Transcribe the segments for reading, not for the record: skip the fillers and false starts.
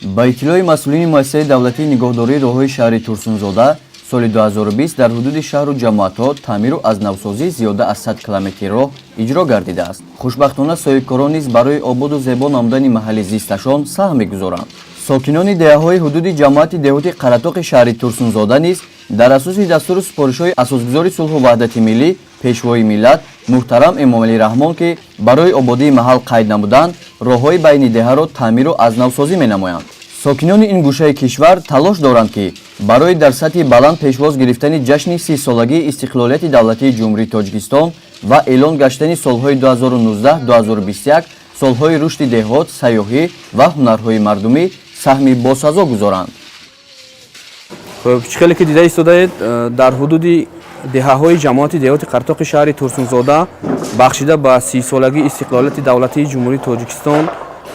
Ба иттилои масъулини муассисаи давлатии нигоҳдории роҳҳои шаҳри Турсунзода, соли 2020 дар ҳудуди шаҳру ҷамоатҳо таъмиру аз навсозӣ зиёда аз 100 километри роҳ иҷро гардидааст. Хушбахтона, соҳибкорон низ барои ободу зебо намудани маҳалли зисташон саҳм мегузоранд. Сокинони деҳаҳои ҳудуди ҷамоати деҳоти Қаратоқи шаҳри Турсунзода низ дар асоси дастуру супоришҳои асосгузори сулҳу ваҳдати миллӣ, Пешвои миллат, муҳтарам Эмомалӣ Раҳмон, ки барои ободии маҳал қайд намуданд, роҳҳои байни деҳаро таъмиру аз навсозӣ менамоянд. Сокинони ин гӯшаи кишвар талош доранд, ки барои дар сатҳи баланд пешвоз гирифтани ҷашни 30-солагии истиқлолияти давлатии Ҷумҳурии Тоҷикистон ва эълон гаштани солҳои 2019-2021 солҳои рушди деҳот, сайёҳӣ ва ҳунарҳои мардумӣ саҳми босазо гузоранд. Хуб, чӣ хеле ки дида истодаед, дар ҳудуди деҳаҳои ҷамоати деҳоти Қаратоқи шаҳри Турсунзода бахшида ба 30-солагии истиқлолияти давлатии Ҷумҳурии Тоҷикистон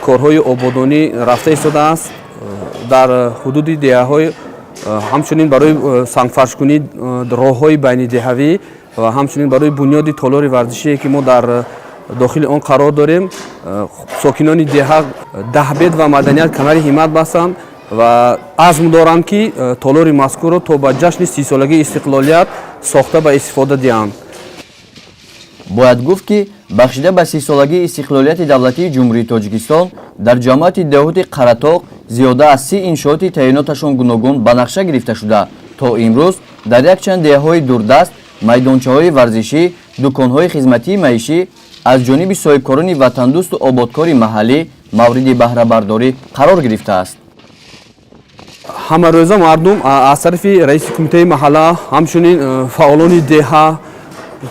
корҳои ободонӣ рафта истодааст. Дар ҳудуди деҳаҳои ҳамчунин барои сангфаршкунӣ роҳҳои байнидеҳавӣ ва ҳамчунин барои бунёди толори варзишие, ки мо дар дохили он қарор дорем, сокинони деҳа Даҳбед ва Маданият камари ҳиммат бастанд ва азм доранд, ки толори мазкурро то ба ҷашни 30-солагии истиқлолият сохта ба истифода диҳанд. Бояд гуфт, ки бахшида ба 30-солагии истиқлолияти давлатии Ҷумҳурии Тоҷикистон дар ҷамоати деҳоти Қаратоқ зиёда аз 30 иншооти таъиноташон гуногун ба нақша гирифта шуда, то имрӯз дар якчанд деҳаҳои дурдаст майдончаҳои варзишӣ, дуконҳои хизматии маишӣ аз ҷониби соҳибкорони ватандӯсту ободкори маҳаллӣ мавриди баҳрабардорӣ қарор гирифтааст. Ҳамарӯза мардум аз тарафи раиси кумитаи маҳалла, ҳамчунин фаъолони деҳа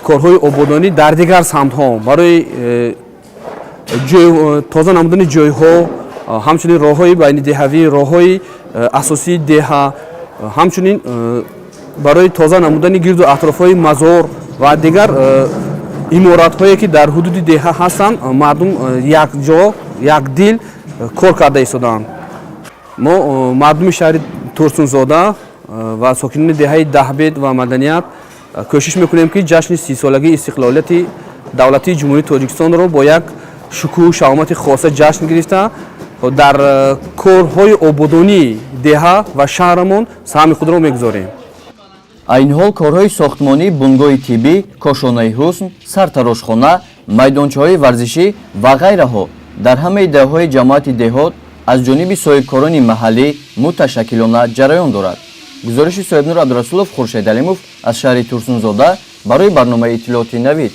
корҳои ободонӣ дар дигар самтҳо барои тоза намудани ҷойҳо, ҳамчунин роҳҳои байнидеҳавӣ, роҳҳои асосии деҳа, ҳамчунин барои тоза намудани гирду атрофҳои мазор ва дигар иморатҳое, ки дар ҳудуди деҳа ҳастанд, мардум якҷо, якдил кор карда истодаанд. Мо, мардуми шаҳри Турсунзода ва сокинони деҳаи Даҳбед ва Маданият, кӯшиш мекунем, ки ҷашни 30-солагии истиқлолияти давлатии Ҷумҳурии Тоҷикистонро бо як шукӯҳу шаҳомати хоса ҷашн гирифта, дар корҳои ободонии деҳа ва шаҳрамон саҳми худро мегузорем. Айни ҳол корҳои сохтмонии бунгоҳи тиббӣ, кошонаи ҳусн, сартарошхона, майдончаҳои варзишӣ ва ғайраҳо дар ҳамаи деҳаҳои ҷамоати деҳот аз ҷониби соҳибкорони маҳаллӣ муташаккилона ҷараён дорад. Гузориши Соҳибнур Абдурасулов, Хуршед Алимов аз шаҳри Турсунзода барои барномаи иттилооти «Навид».